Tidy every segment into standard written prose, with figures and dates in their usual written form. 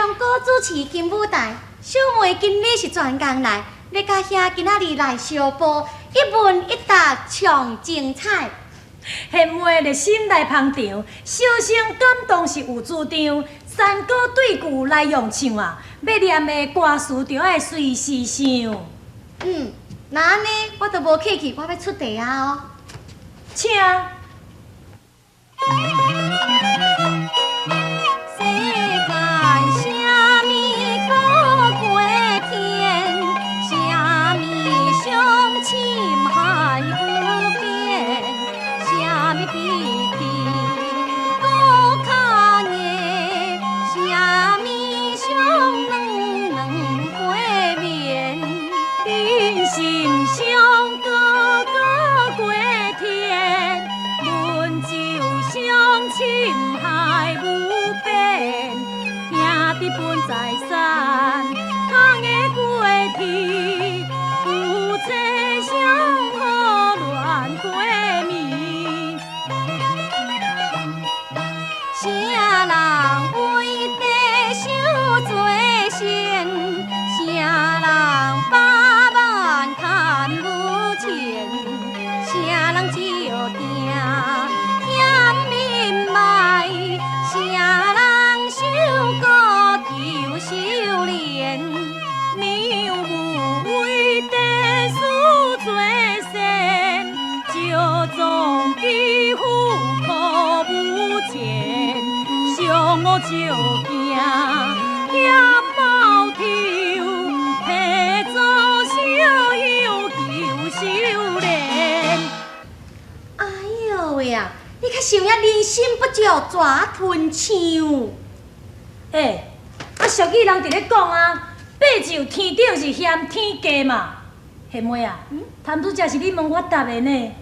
香哥主持金舞台，小妹今日是專工來，欲共兄今仔日來相報，一問一答上精彩。賢妹熱心來捧場，小生感動是有主張，山歌對句來用唱啊，欲念的歌詞就愛隨時想。嗯，那按呢，我就無客氣，我欲出題啊哦。請。世間啥物高過天，啥物相深海無邊，啥物比天閣較硬，啥物相軟軟過面。人心上高高過天，文酒相深海無邊，兄弟本在山，空的過天，夫妻相好亂過暝。啥人為地想做仙？啥人百萬趁無錢？啥人照鏡嫌面歹？啥人守孤求修煉？娘母為地事做善，石藏肌膚苦無錢，上我照鏡嫌矛頭，提早小休求修煉。哎喲喂啊！你較想遐人心不足蛇吞象。欸，啊俗語人佇咧講啊，爬上天頂是嫌天低嘛。賢妹啊，頭拄才是你問我答的呢。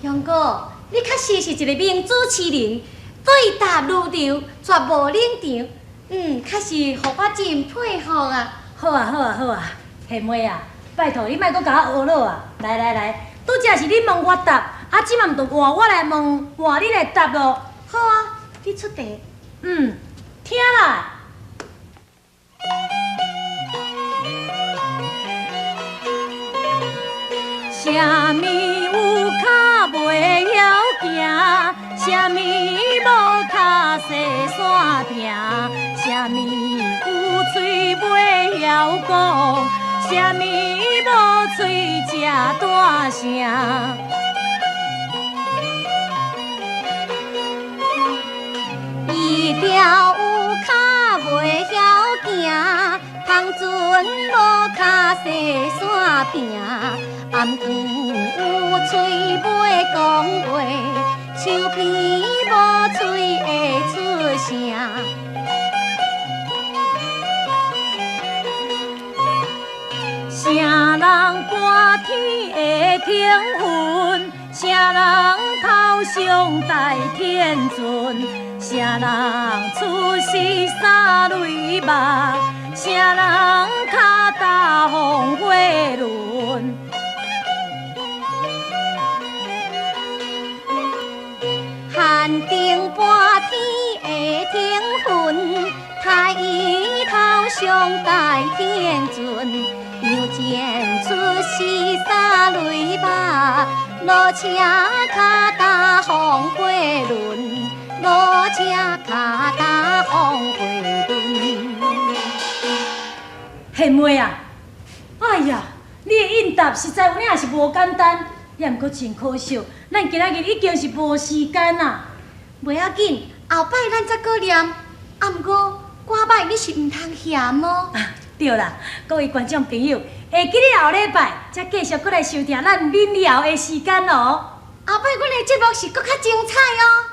香哥，你確實是一個名主持人，對答如流，絕無冷場。確實予我真佩服啊！好啊，好啊，好啊，賢妹啊，拜託你莫閣共我學落啊！來來來，拄才是你問我答，啊，這擺毋就換我來問，換你來答咯。好啊，你出題。嗯，聽來。啥物有跤袂曉行，啥物無跤踅山坪，啥物有喙袂曉講，啥物無喙食大聲。伊條有跤袂曉行，芳船無跤踅山坪，頷頸有喙袂講話，樹皮無喙會出聲。啥人搬天會停雲？啥人頭上戴天尊？啥人出世三蕊目？啥人跤踏風火輪？限定搬天會停雲，太醫頭上戴天尊，楊戬出世三蕊目，落車跤踏風火輪，落車跤踏風火輪。賢妹啊，哎呀，你的應答實在有影是無簡單，也毋過真可惜，咱今仔日已經是無時間啊。袂要緊，後擺咱再閣念。啊，毋過歌歹你是毋通嫌哦。對啦，各位觀眾朋友，會記得後禮拜才繼續閣來收聽咱民謠的時間哦。後擺阮的節目是閣較精彩哦。